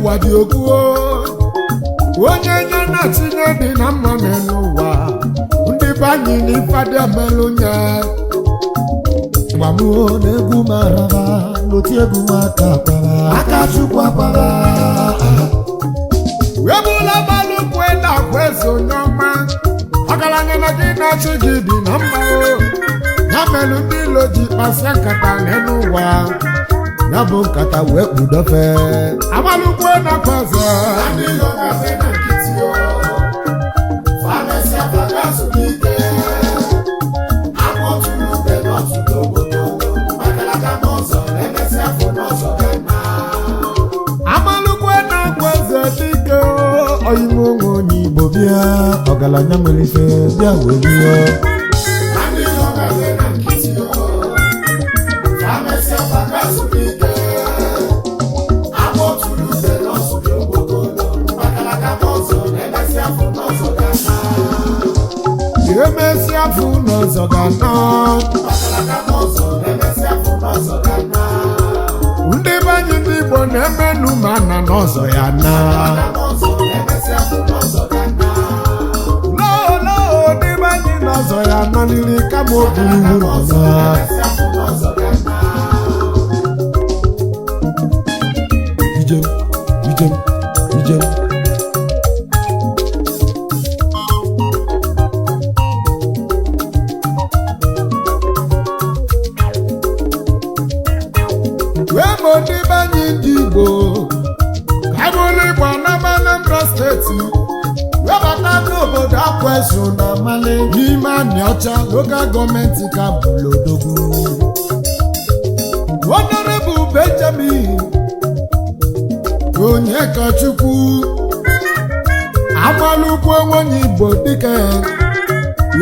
Ụwa dị okwuo onye nye na tinye dị na mma n'elu ụwa. Ndị be anyị n'ifadị emelụ nye. Gbamuo na egwu maraba n'oti egwu m aka akpara aka Chukwu akpara. Webụla gbalụkwe na akwa eze onye ọma, ọgaranya na gị na-achị gị dị na mma o. Ya melụ ndị ilo ji kpasịa nkata n'elu ụwa, Ya bụ nkata wee kpudofe. Amalụkwe na akwa eze. Ndị ilo ga-asị na nkịtị o. Famesịa fagazụ n'ike. Akpọtụrụ ube n'ọtụtụ obodo. Mgbakalaka n'ụzọ, emesịa fụ n'ụzọ ga-ena. Amalụkwe na akwa eze dike. Oyime onwe onye Igbo bịa, ọgaranya nwere ife bịa wee bịa. Ndị ilo ga-asị na nkịtị o. Famesịa fagazụ n'ike. Akpọtụrụ ube n'ọtụtụ obodo. Mgbakalaka n'ụzọ, emesịa fụ n'ụzọ ga-ena. Emesịa fụ n'ụzọ ga-ana. Mgbakalaka n'ụzọ, emesịa fụ n'ụzọ ga-ena. Ndị be anyị ndị Igbo na-emenu ma na n'ọzọ ya na N'ụzọ, emesịa fụ n'ụzọ ga-ena. loo ndị be anyị n'ọzọ ya nanili kama obi iwu nọ na. Ijem ijem ijem. Wee ma ndị be anyị ndị Igbo ka bụrụ Igbo anaba Anambra Steeti, webata n'obodo Akwezu na Mali n'ime Anịọcha Local Gọọmenti ka bụlodogwu Honorable Benjamin Onyekachukwu Amalukwu onye Igbo dịka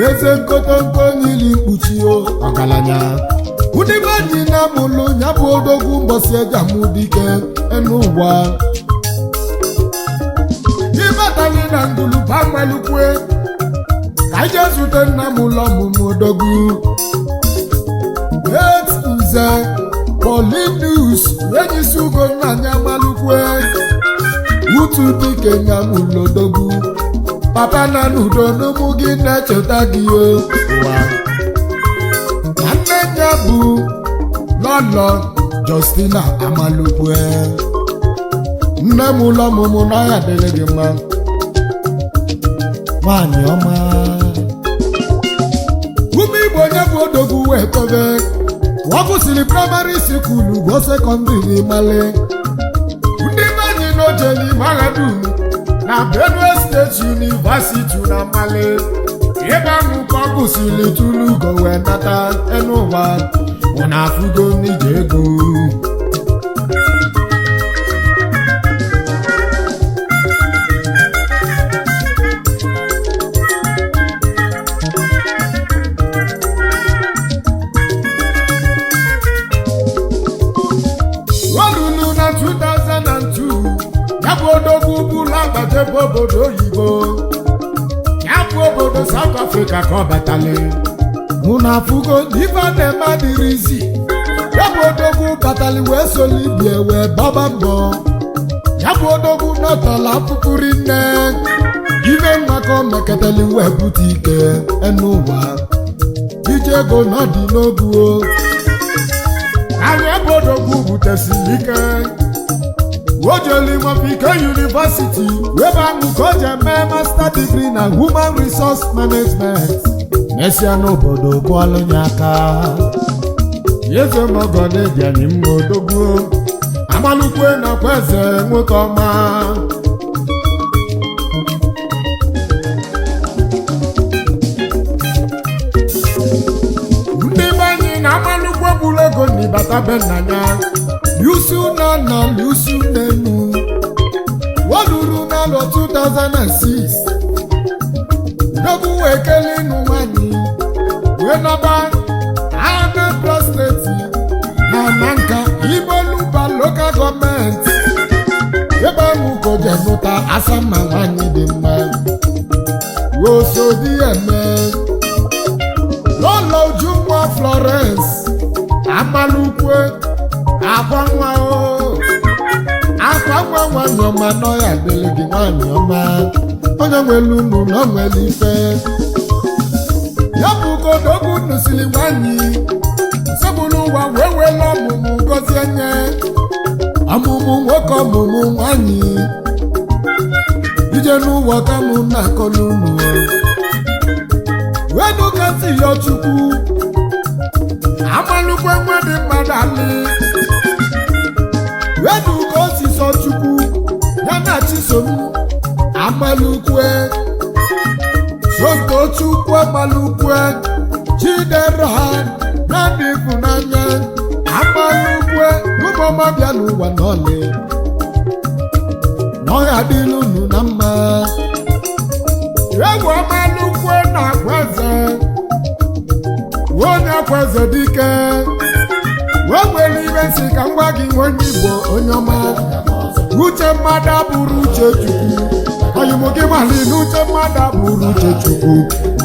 eze nkotonko nyili mkpuchi o ọgaranya. Ndị be anyị na-amụlụ ya bụ odogwu mbọsị eji amụ dike enu ụwa ịbatali na nguluba malukwe ka anyị jee zute nna m ụlọ ọmụmụ odogwu et nze Polinus enyisi ugo nna anyị amalukwe utu dike nyamụlụ odogwu papa na n'udo n'ụmụ gị na-echeta gị o ụwa na nne ya bụ Lọlọ Justina Amalukwe. Nne m ụlọ ọmụmụ n'ọhịa dịrị gị mma. Nwanyị ọma. Ume Igbo onye bụ odogwu wee tobe ọ gụsịrị praịmarị sikulu gụọ sekọndịrị mali. Ndị be anyị n'ojeli mahadum na Benue State University na Mali, ebe ahụ ka ọ gụsịrị tụrụ ugo wee nata enu ụwa mụ na afụgo n'ije ego. O ruru na 2002, ya bụ odogwu bụrụ agbajebe obodo oyibo, ya bụ obodo South Africa ka ọ batali mụ na afụgo ife a na-eme adịrịzi. Ya bụ odogwu batali wee solibie wee gbaba mbọ. Ya bụ odogwu nọtala afụfụ rinne ife nwakọ mekatali wee bute ike enu ụwa ije ego n'ọdị n'ogu o. Anyị bụ odogwu butesiri ike ojeli Nwafike University webe ahụ ka o ji eme master degree na human resource management. Mesịa n'obodo kụọlụ ya aka. Eze mọgọ na-eji anyị mma odogwu Amalukwe nakwa eze nwoke ọma. Ndị be anyị na Amalukwe gburu ego n'ịbata be nna ya lusu na na lusu n'enu o ruru n'alọ 2006 dogwu wee kelee ịnụ nwanyị wee naba Anambra Steeti na Nanka Iboluba Local Gọọmenti ebe ahụ ka o je nụta asamma nwanyị dị mma osodieme Lọlọ Ujunwa Florence Amalukwe akwa nwa o akwa nwa mma nwanyị ọma nọ ya adịrị gị nwanyị ọma onye nwere unu na o nwere ife ya bụ ugodogwu nụsiri nwanyị sebụrụ ụwa wee were ọmụmụ gọzie nye ọmụmụ nwoke ọmụmụ nwanyị ije n'ụwa ka mụ na-akọlụ unu wenu ka si yọ chukwu amalukwe nwe dị mmadụ alị wenu ka o si sọ chukwu ya na chisom amalukwe sonto chukwu amalukwe chidera naanị ịfụnanya amalukwe ụmụọma bịa n'ụwa n'ọlị na ọ ga-adịla unu na mma egwu amalukwe na akwaeze onye akwaeze dike wee nwere ibe si ka m gwa gị onye Igbo onye ọma uche mmadụ abụrụ uche Chukwu oyimụ gị mali n'uche mmadụ abụrụ uche Chukwu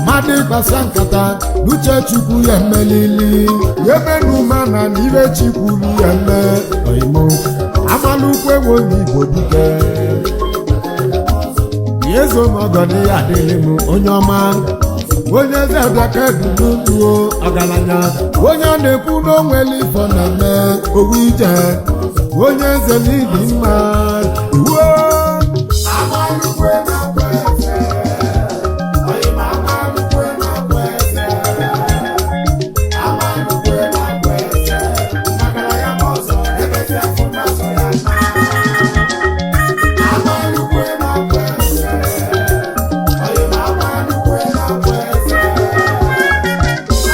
mmadụ ịgbasa nkata n'uche Chukwu ya emelili ya emenu mana na ibe Chikwuru ya eme oyimụ amalukwe nwe onye Igbo dike ezomọgọ na ya adịghị m onye ọma onye eze bịaka ebunuo ọgaranya onye a na-ekwu na onwere ifo na-eme owu ije onye eze n'ịdị mma uwe Amalukwe na-akwa eze. Oyima amalukwe na-akwa eze. Amalukwe na-akwa eze. Ọgaranya ma ọzọ, emezi afọ n'azọ ya na. Amalukwe na-akwa eze. Oyima amalukwe na-akwa eze.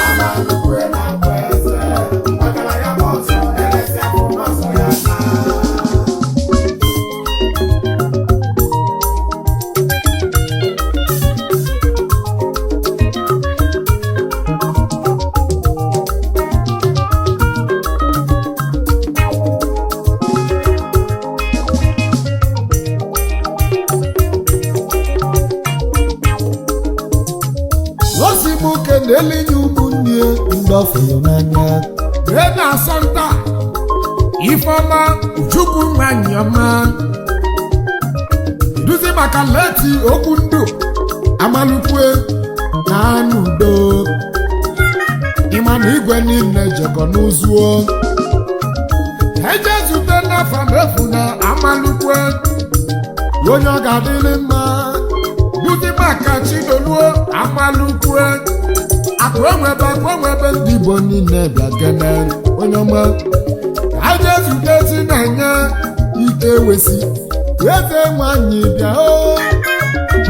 Amalukwe na-akwa eze. Ọgaranya ma ọzọ, emezi afọ n'azọ ya na. osi m kenele nye ụmụnne ndị ọ fụrụ n'anya wee na-asọ nta ifeọma ujukwu nwanyị ọma duzi maka leti okwu ndụ amalukwe na anụ udo ịma na igwe niile jekọ n'ụzụo eje zute n'afa mefu na amalukwe onye ọ ga-adịrị mma duzi maka chidoluo amalukwe akụ enwebe akụ enwebe ndị Igbo niile bịa kene onye ọma aja zute si na-enye ike wesi eze nwanyị bịa o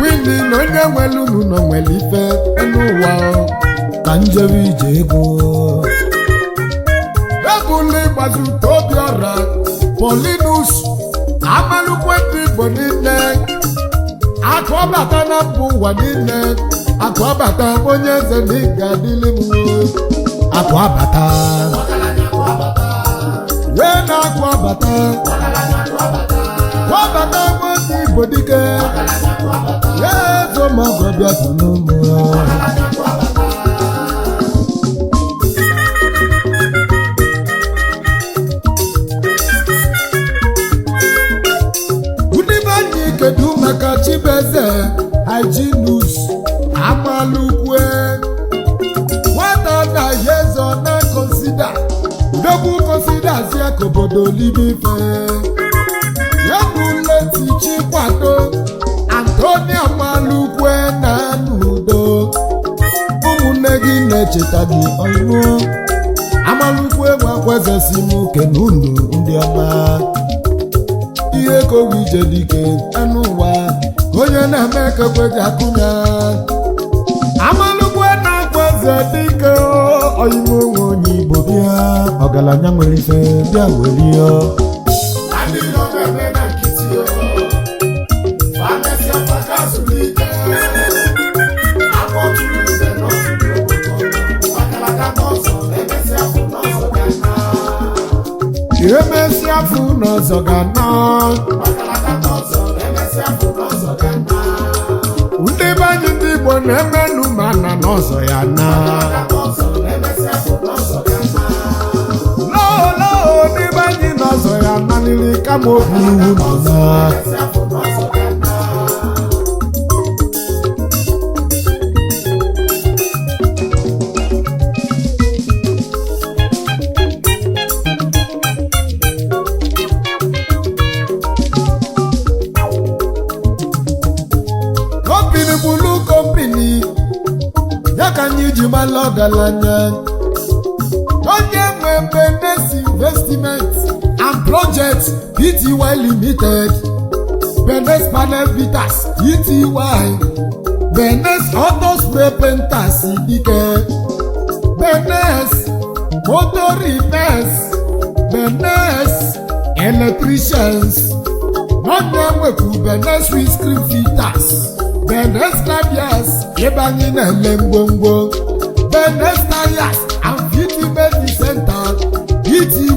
wini na onye nwere unu nọ nwere ife n'ụwa o ka njebe ije ego ebula ịgbazute obiọra Paulinus amalukwe ndị Igbo niile akụ ọbata na mba ụwa niile akụ ọbata onye eze na ị ga-adịlị m akụ abata wee na-akụ abata kwabata nwoke Igbo dike eze mọgọ bịa n'ụmụ ndị be anyị kedu maka Chibeze Hyginus Amalukwe nwata na eze na konsida udogwu konsida zie ka obodo libe ife ebuleti Chikwado Antoni Amalukwe na n'udo ụmụnne gị na-echeta gị ọnụ Amalukwe nwakwezesi m kene unu ndị ọma ihe kowe ije dike anụ ụwa onye na-eme ka ekwe ji akụnya Amalukwe na-akwa eze dike oyime onwe onye Igbo bịa ọgaranya nwere ife bịa welie Ndị nọ na-eme na nkịtị o. Famesịa faka zuru ike. Akpọtụrụ nze n'ọtụrụ obodo. Makalaka n'ọzọ, emesịa afọ n'ọzọ ga na. Emesịa afọ n'ọzọ ga na Makalaka n'ọzọ, emesịa afọ n'ọzọ ga na. ndị be anyị ndị Igbo na-emenu ma na n'ọzọ ya na Makalaka n'ọzọ, emesịa afọ n'ọzọ ga na. loo loo ndị be anyị n'ọzọ ya na lili ka Kama obi iwu nọ na. Company bụlụ company ya ka anyị ji mara ọgaranya. Onye nwe Benes Investment and Project Pty Limited, Benes Panel Bitters Pty, Benes Auto Spray Painters Dike, Benes Motor Repairs, Benes Electricians. Nwanne nwekwu Benes Windscreen Fitters, Benes Labias ebe anyị na-ele ngwongwo, Benes Tires and Fitment Center Pty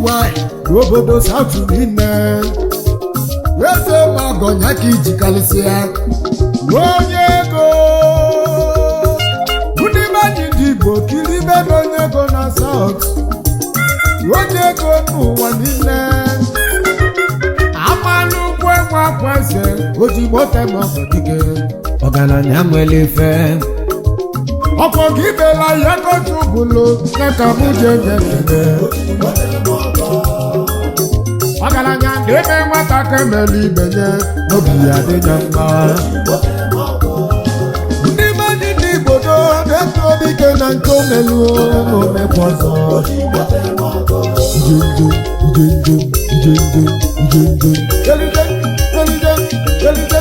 n'obodo South niile. Eze magọnya ka iji karịsịa onye ego. Ndị be anyị ndị Igbo kiri ibe na onye ego na South, onye ego n'ụwa niile. Amalụ ugwu enwe akwa eze ojigbo temọgọdike ọgaranya nwere ife ọkọ gị bela ya kotu bụlụ na ka mụ je nye ekele. Ọgaranya na-eme nwata ka emere ibe nye n'obi ya dị ya mma. Ndị mmadụ ndị Igbo do na-eto dike na nke omelu na omekwa ọzọ. Njenje njenje njenje njenje elide elide elide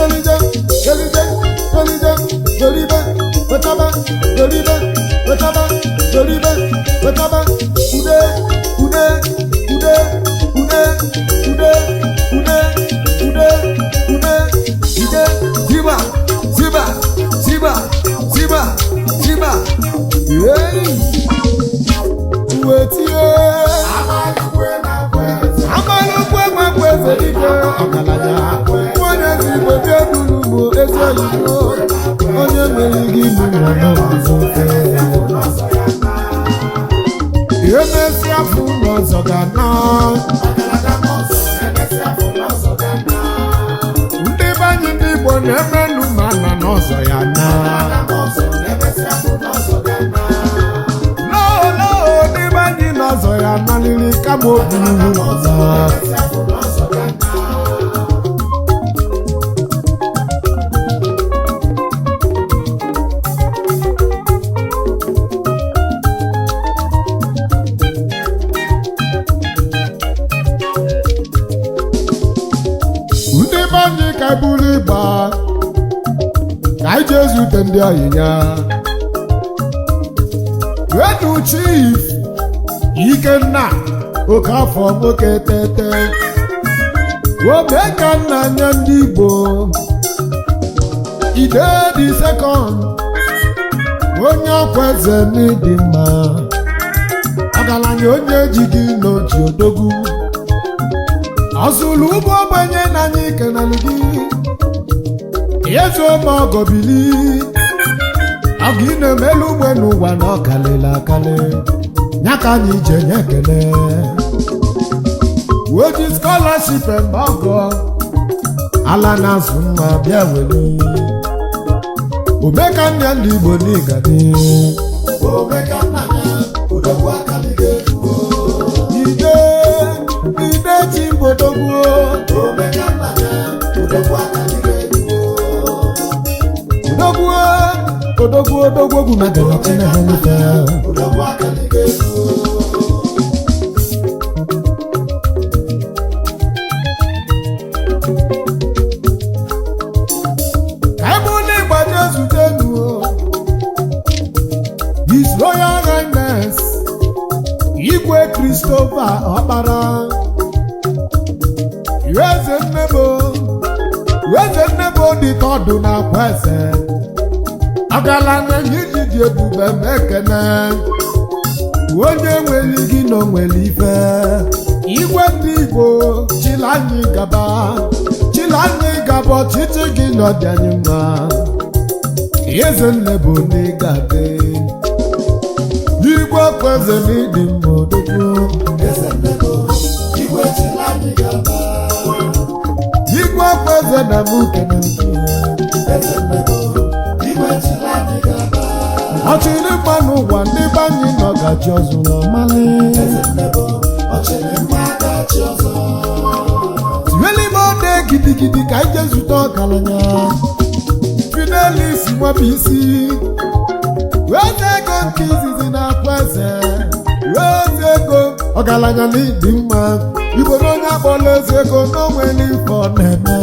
elide elide elide elibe wetaba elibe wetaba elibe wetaba ude ude ude ude ude ude ude ude ude ziba ziba ziba ziba ziba yeyi wetie amalukwu enwekwu eze dike ọgaranya onye ezigbo bi ebulu bụ ezi oyibo onye mere gị bụ n'ọzọ emesịa fụ n'ọzọ ga na. Ndị be anyị ndị Igbo na-emenu ma na n'ọzọ ya na loo ndị be anyị n'ọzọ ya nalili kama obi iwu n'ọzọ. Ndị be anyị ka buru ịgba ka anyị jee zute ndị ọyịnya Edu Chief Ikenna Okafọ nwoke tete ome ka nna nye ndị Igbo ide dị sekọnd onye ọkwa eze n'ịdị mma ọgaranya onye ji gị n'oji odogwu ọzụlụ ụgbọ ogbenye na anyị kenalụ gị ezu ome ọgọbili ọgụ ị na-emelu ugbe n'ụwa na ọ kalịla akalị ya ka anyị ji enye ekele oji scholarship eme ọgọ ala na-azụ nwa bịa were omekanna ndị Igbo n'igadi ide ide ji mbodogwu odogwu odogwu odogwu ogwu magana chinahalife. Ka ebe ụlọ Igbo jee zute nu His Royal Highness Igwe Christopher Ọkpara Eze Nnebo Eze Nnebo dị tọdụ na akwa eze ọgaranya iji dị ebube m ekene onye nwere gị na onwere ife igwe ndị Igbo chịrị anyị gaba chịrị anyị gaba ọchịchị gị n'ọdị anyị mma. Eze Nnebo n'ịgadị igwe kweze n'ịdị mma odogwu. Eze Nnebo, igwe chịrị anyị gaba. eze na m kenere gị. Ọchịrị mma n'ụwa, ndị be anyị nọ gachi ọzọ n'ọmalị. Tiwelime ode gidigidi ka anyị jee zute ọgaranya Fidelis Nwabisi, eze ego nke izizi na-akwa eze, eze ego, ọgaranya n'ịdị mma. Igbo na onye akpọla eze ego n'onwere ife ọ na-eme.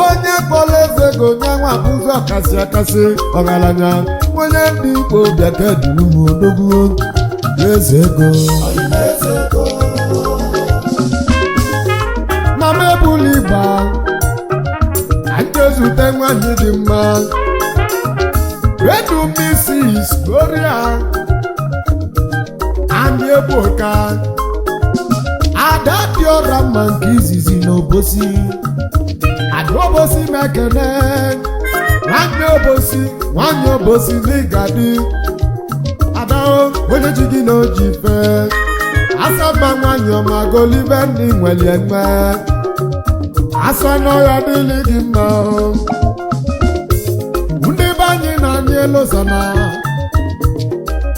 Onye kpọla eze ego nye nwa abụzụ ọkasị akasị. Ọgaranya onye ndị Igbo, bịa duru m, odogwu eze ego. Mama ebula ịgba ka ndị ezute nwanyị dị mma. Redu Mrs. Gloria Ani Egbuka, ada dị ọra mma nke izizi n'Obosi, ada Obosi mekene, nwanyị Obosi, nwanyị Obosi n'Igadi. Ada onye ji gị na oji fee asaba, nwanyị ọma golibe, ndị nwere enwe asọ n'ọya dịlị gị mma o. Ndị be anyị na-anyị elozana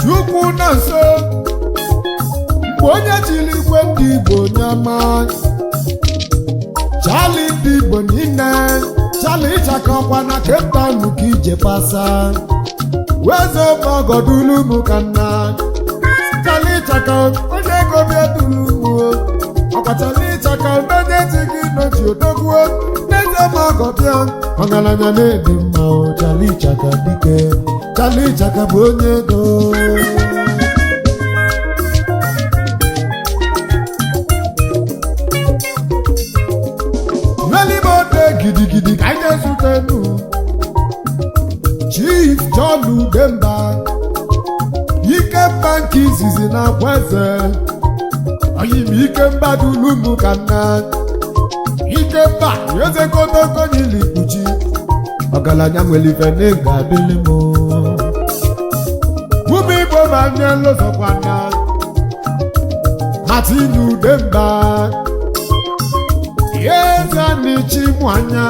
Chukwu na nso mgbe onye jiri igwe ndị Igbo nyama Chali, ndị Igbo niile Chali ịchakọkwa na Cape Town ka ije pasa weze ọgọdulu m ka nna Chali ịchaka, onye ego bịa duru m ọkwa Chali ịchaka onye ji gị nọchi odogwuo n'eze ma ọgọbịa, ọgaranya na-edi mma o. Chali ịchaka dike, Chali ịchaka bụ onye ego. N'eluigwe ode gidigidi ka anyị ga-ezute nụ Chief John Udemba, Ikemba nke izizi na akwa eze oyim. Ikemba dulu m ka nna Ikemba eze kotoko nyili kpuchi, ọgaranya nwere ife na ịga adịlị m. Ụmụ Igbo ma nye lụzọkwana Martin Udemba, eze nichi mụ anya,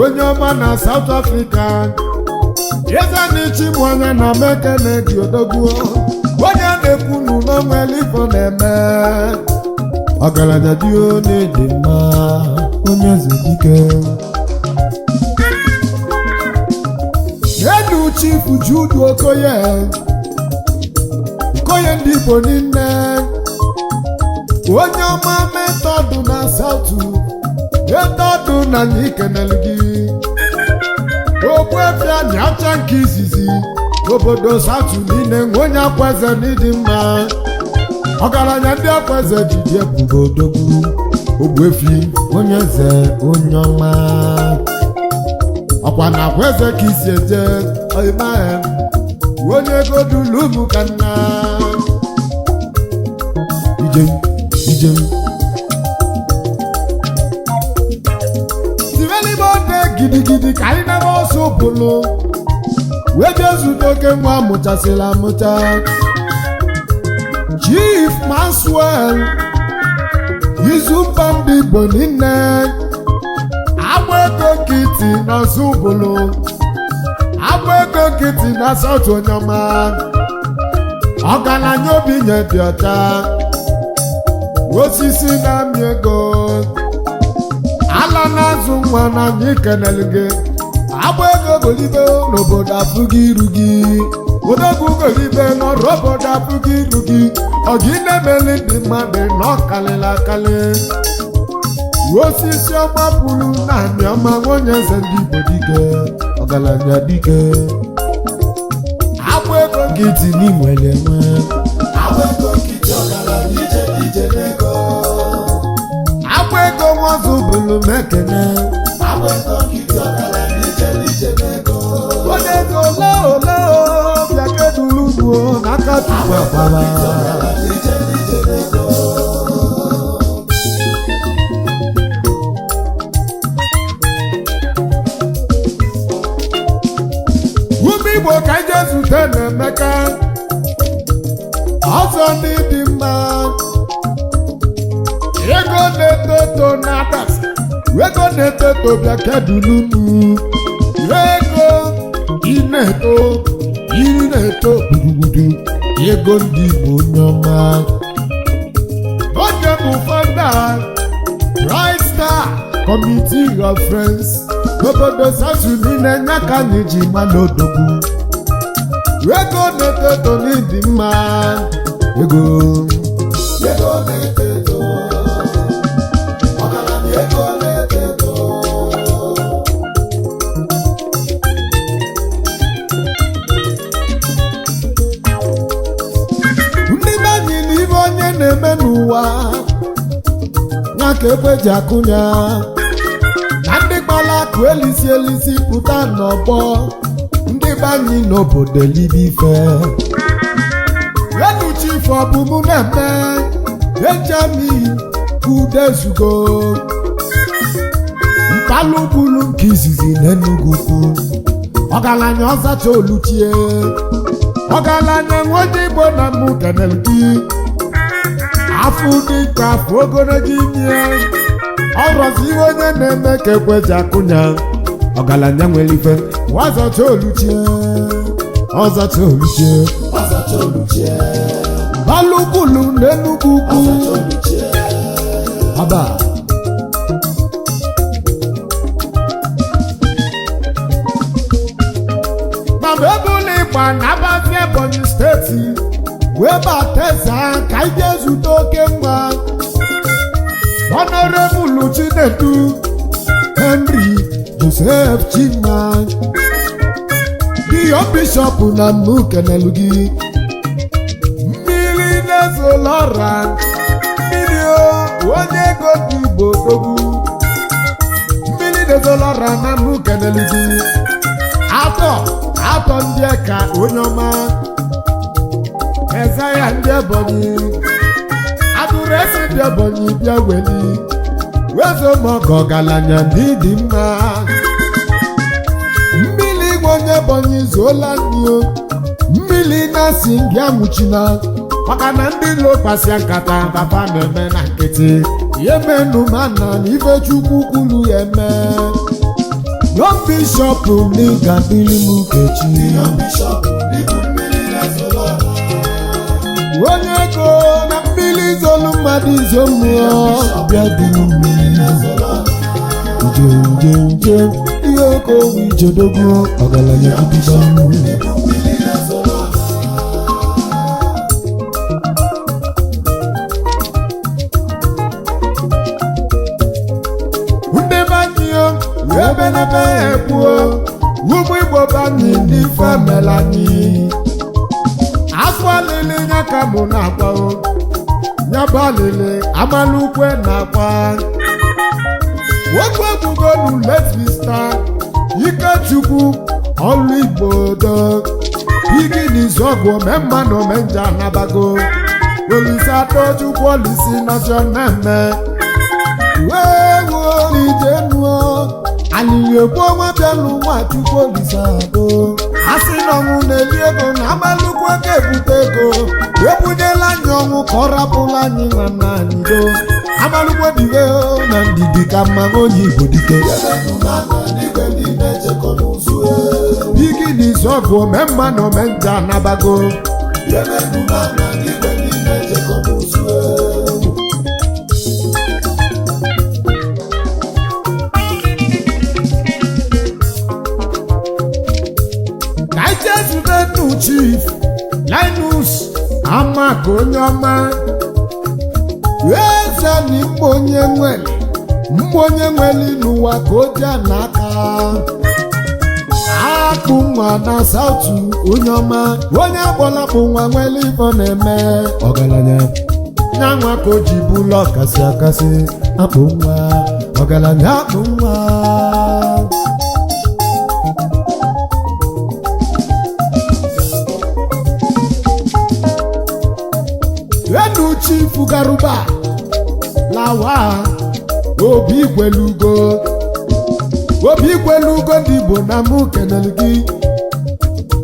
onye ọma na South Africa. Eze nichi mụ anya na mekene gị, odogwu onye na-ekwu n'ụlọ nwere ifo na-eme ọgaranya dị onye dị mma, onye eze dike. Enu Chifu Judu Okoye, Okoye ndị Igbo niile, onye ọma metọdụ na South, metọdụ na anyị kenelu gị. Ogbuefia dị acha nke izizi obodo South niile, onye akwaeze n'ịdị mma, ọgaranya ndị akwaeze jidi ebube, odogwu Ogbuefi, onye eze, onye ọma, ọkwa na akwaeze ka isi eje ọyịma, onye ego dulu ụmụ ka nna ije ije tivelime ode gidigidi ka anyị nebe ọsọ bụlụ wee jee zute oke nwa amụchasịla amụcha, Chief Maxwell Izumba, ndị Igbo niile, agba ego nkịtị na Zubulu, agba ego nkịtị na South, onyeọma, ọgaranya obi nye dị ọcha, osisi na-amị ego, ala na-azụ nwa na anyị kenelu gị. Agba ego golibe n'obodo afụghị iru gị, odogwu golibe n'ọrụ obodo afụghị iru gị, ọgị na-emeli ndị mmadụ na ọkalịla akali, osisi ọma pụrụ naanị ọma, nwunye eze ndị Igbo dike, ọgaranya dike, agba ego nkịtị n'inwere enwe. Agba ego nkịtị, ọgaranya ije ije n'ego. Agba ego nwazụ bụrụ mekene. Agba ego nkịtị, ọgaranya ije ije n'ego. Onye ego ole ole bịa kedulu ugbo n'aka tupu akwara. Ọgaranya ije ije n'ego. Ụmụ Igbo, ka anyị jee zute na Emeka ọzọ ndị dị mma, ego na-eto eto na adasa, ego na-eto eto bịa kedulunu ego ị na-eto ị na-eto gburugburu ego ndị Igbo onye ọma onye bụ founder Bright Star Committee of Friends n'obodo South niile nya ka anyị ji mmanụ odogwu ego na-eto eto n'ịdị mma ego Ego na-eto eto, ọgaranya ego na-eto eto. Ndị be anyị na ibe onye na-eme n'ụwa ya ka ekwe ji akụnya na ndị gbara akụ elisi elisi pụta n'ọgbọ ndị be anyị n'obodo elibe ife enu chief ọbụmụ na-eme ejemi udezugo mpalụgbulu nke izizi n'Enugu ukwu ọgaranya ọzacha oluchie ọgaranya nwoke Igbo na mụ kenere gị afọ dịka afọ ogologo ime ọrọzi ihe onye na-eme ka ekwe ji akụnya ọgaranya nwere ife ọzacha oluchie ọzacha oluchie Ọzacha oluchie, balụgbulu n'Enugu ukwu ọzacha oluchie. aba mama ebula ịgba na abazi Ebonyi steeti wee bata eze ka anyị jee zute oke nwa Honorable Chinedu Henry Joseph Chima Dion Bishop na mụ kenelu gị mmiri na-ezolọra mmiri o onye ego dị Igbo dogbu mmiri na-ezolọra na mụ kenelu gị atọ atọ ndị ka onye ọma Ezaya ndị Ebonyi adụresi ndị Ebonyi bịa weli wezomọgọ ọgaranya ndị dị mma mmiri igwe onye Ebonyi zuola nri o mmiri na-asị ndị anwụchina maka na ndị lokpasịa nkata papa na-eme na nkịtị ya emenu mana na ife Chukwu kwuru ya eme Young Bishop n'ịga dịrị m Nkechi Young Bishop, ibu mmiri na-ezolo ọra. onye ego na mmiri zolu mmadụ izo mmụọ bịa dịrị mmiri Na-ezolo ọra. nje nje nje ihe okowu ijedogo ọgaranya gidigba Ibu mmiri na-ezolo ọra. Ndị be anyị o ebe n'ebe ekwuo ụmụ Igbo be anyị ndị ife mela anyị afọ alili ya ka mụ na-akwa o ya bụ alili amalukwe na-akwa nwoke egbugolu late Mr. Ikechukwu ọlụ Igbo do igi n'izu ọgụ omemma na omenja anabago Olise Atochukwu Olisi nọjọ na-eme wewo ijenuo alili egbu ọnwa bịalụ Nwachukwu Olise ado asị na ọnwụ na-eli ego na amalukwu ego ebute ego ebunyela anyị ọnwụ ka ọ rapụla anyị nwanne anyị do amalukwu dibe na ndidi ka mma onye Igbo dike Emenu mana n'igwe niile jekọ n'ụzụ e. igi n'izu ọgụ omemma na omenja anabago Emenu mana n'igwe niile jekọ n'ụzụ e. Ka anyị jee zute nnu Chief Linus Amaka onye ọma eze na mgbe onye nwere mgbe onye nwere n'ụwa ka o ji n'aka akpụ nwa na sautu onye ọma onye akpọlakpụ nwa nwere ifo na-eme ọgaranya nya nwa ka o ji bụlụ ọkasị akasị akpụ nwa ọgaranya akpụ nwa enu chifu garuba lawa obi gwelugo obi gwelugo ndị Igbo na mụ kenere gị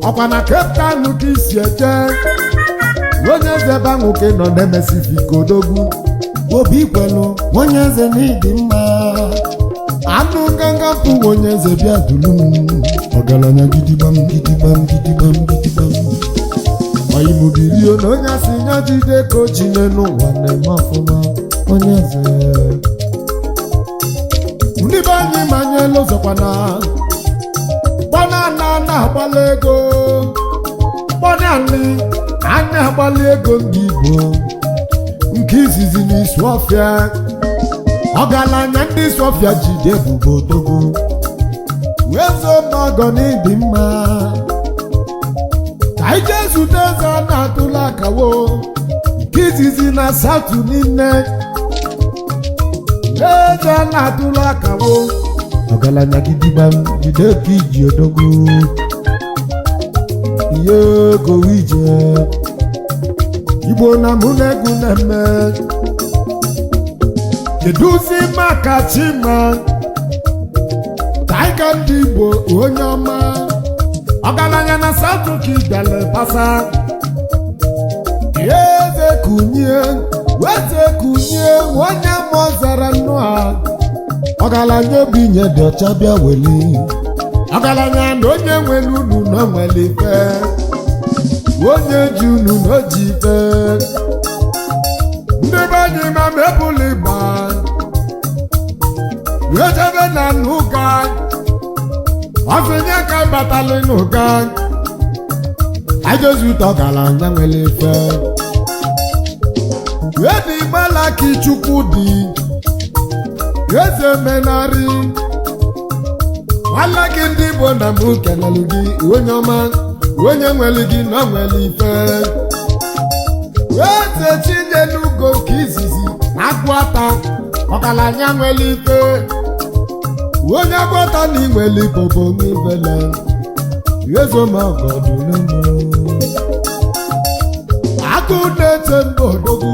ọkwa na Cape Town ka isi eje onye eze ebe ahụ ka ị nọ na-emesifikodogwu obi kwelu onye eze n'ịdị mma anụ Wepụ onye eze bịa dulu m ọgaranya gidigbam gidigbam gidigbam gidigbam. Oyimubirio na onye asị ya jide ka o ji n'ụwa na-eme ọfụma onye eze. Ndị be anyị manyela ụzọkwana gbọnana na-agbala ego gbọnanị a na-agbalị ego ndị Igbo nke izizi n'isu ọfịa ọgaranya ndị isu ọfịa jide ebubo odogwu wee zoo n'ọgọ n'ịdị mma ka anyị jee zute eze a na-atụla akawo nke izizi na satụ niile eze a na-atụla akawo ọgaranya gidigbam jide ka iji odogwu ihe ego ije Igbo na mụ na egwu na-eme. Keduzi maka Chima Taịga ndị Igbo onye ọma ọgaranya na South ka ịbịala basa eze kunye weze kunye onye mụọ zara nnụ a ọgaranya obi nye dị ọcha bịa weli ọgaranya na onye nwere unu na nwere ife onye ji unu na o ji ife ndị be anyị ma mepụlụ ịgba wee jebe na n'ụka ọsịnye ka batalị n'ụka ajọzụta ọgaranya nwere ife wee dị gbalaki chukwu dị eze menarị nwanne gị ndị Igbo na mụ kelelu gị onye ọma onye nwere gị na nwere ife eze chinyelugo nke izizi na agwata ọgaranya nwere ife onye agwata na inwere ibobo n'ibele ezomọgọdụlụmụ agụ na-eche mba odogwu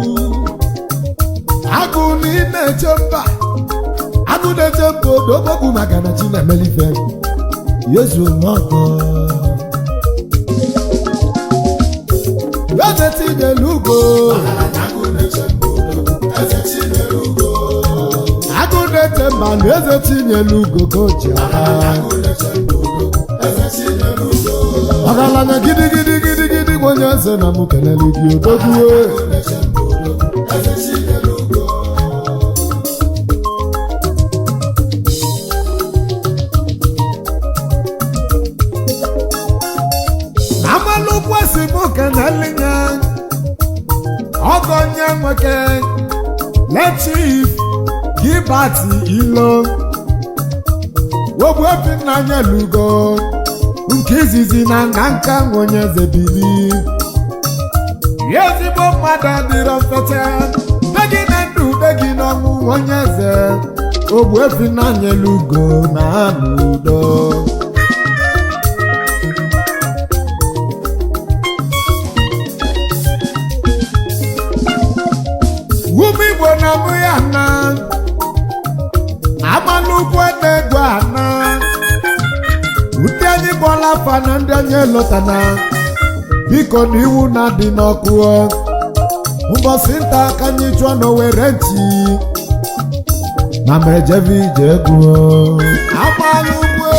agụ na ị na-eche mba agụ na-eche mba odogwu bụ maka na chi na-emelife ezomọgọ eze tinyelugo agụ na-eche mba na eze tinyelugo ka o ji aka ọgaranya gidigidi gidigidi onye eze na mụ kelele gị odogwu. Amalụkwu si mụ kenele nya ọgọ nye nwoke le chief Gilbert Ilo ogbuefi nna nyelugo nke izizi na nna nka onye eze bili ezigbo mmadụ adịrọ mfecha be gị na ndụ be gị n'ọnwụ onye eze ogbuefi nna nyelugo na n'udo. Ụmụ Igbo na mụ ya na amalụkwu na-egwu ana ndị anyị bọla afa na ndị anyị elotana biko na iwu na-adị n'ọkụ ụbọchị nta ka anyị chụọ n'owere nchi ma ma ejebe ije egwu amalụkwu.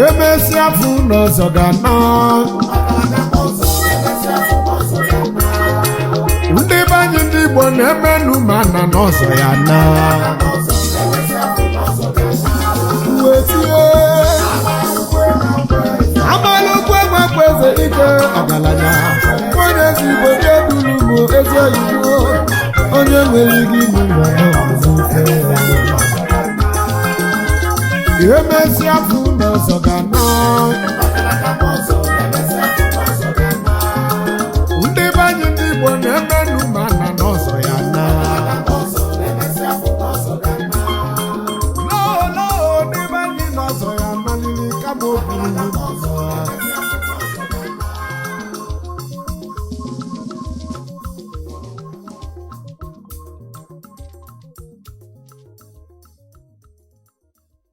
Emesịa fụ n'ọzọ ga-ana ndị be anyị ndị Igbo na-emenu ma na n'ọzọ ya na wetie amalụkwu enwekwa eze ike ọgaranya onye ezi Igbo dị eduru m ezi oyibo onye nwere gị n'ụlọ n'ọzọ ife emesịa fụ n'ọzọ ga-ana.